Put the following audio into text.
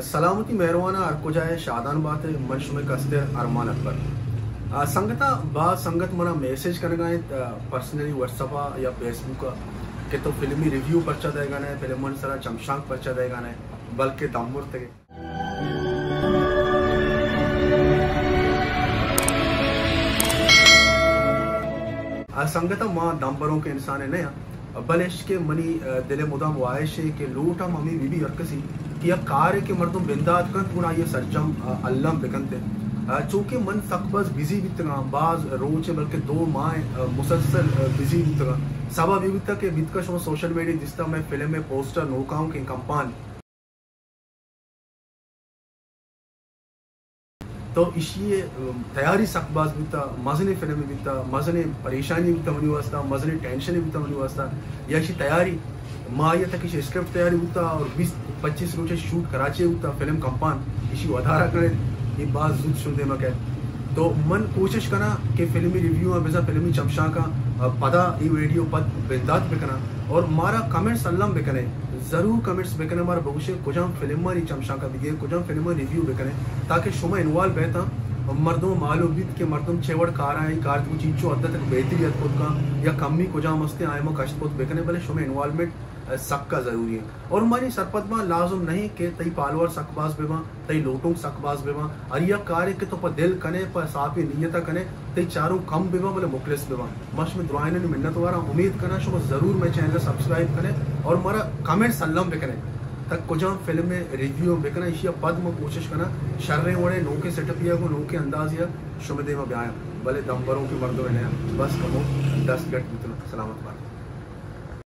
سلامتی مہرواناں، ہر کجا ئے شادان بات ئے۔ من شمئے کستر ارمان اکبر۔ آ، سنگتاں، باز سنگت منا میسج کنگا انت، آ، پرسنلی واٹس ایپ ءَ یا فیس بک ءَ کہ تو فلمی ریویو پرچا دئیگا نہ ئے، فلمانی سرا چمشانک پرچا دئیگا نہ ئے، بلکہ دم برتگ ئے۔ آ، سنگتاں، ما دم بروکیں انسانے نہ آں۔ بلے اش کہ منی، آ، دل ءِ مدام واہش اے کہ لوٹ ہم ہمے بہ بی ہر کسی کہ یک کارے کہ مردم بندات کنت، گڑا آئی ءَ سرجم، آ، الم بکنت۔ آ، چونکہ من سک باز بزی بیتگاں، باز روچ ءَ بلکہ دو ماہ ءَ، آ، مسلسل، آ، بزی بیتگاں۔ سبب اے بیتگ کہ بیتگ شما سوشل میڈیا دیستگ مئے فلم ءِ پوسٹر نوکاؤں کہ کمپان تو ایشی ءِ، ام، تیاری سک باز بوتا، مزنیں فلمے بوتا، مزنیں پریشانی بوتا منی واسطہ، مزنیں ٹینشنے بوتا منی واسطہ۔ یا ایشی تیاری، ماہے تک ایشی اسکرپٹ تیاری بوتا اور بیست پچیس روچ شوٹ کراچی بوتا، فلم کمپان، ایشی ودارا کنے، اے باز زوت شمئے دیما کئیت۔ تو من کوشش کناں کہ فلمی ریویو آں بزاں فلمی چمشانکاں، آ، پدا اے ویڈیو پد بندات بکناں اور مارا کمنٹس الم بکنے۔ ضرور کمنٹس بکنے، مارا بگوشے کجام فلمانی چمشانکا بگے، کجام فلمانی ریویو بکنے، تاکہ شما انوالو بیتاں، مردم معلوم بیت کہ مردم چے وڑ کاراں، اے کار تو چینچو حد تک بہتری ات کت کن یا کمی کجام ہستے، آئے ما کشت کت بکنے، بلے شما انوالومنٹ، ا، سکا ضروری ہے۔ اور منی سرپد باں لازم نہیں کہ تئی فالوور سک باز بباں، تئی لوٹوک سک باز بباں، ہر یک کارے کہ تو پہ دل کنے، پہ صافیں نیتا کنے، تئی چاروک کم بباں بلے مخلص بباں۔ ما شمئے درائینانی منت واراں، امید کناں شما ضرور مئے چینل ءَ سبسکرائب کنے اور مارا کمنٹس الم بکنے تاکہ کجام فلم ءِ ریویو ہم بکناں۔ ایشی ءَ پد ما کوشش کناں شریں وڑے نوکیں سیٹ اپے ءَ گوں نوکیں اندازے ءَ شمئے دیما بیایاں، بلے دم بروکیں مردمے نہ آں، بس کمو دست گٹ بیتنت۔ سلامت بات۔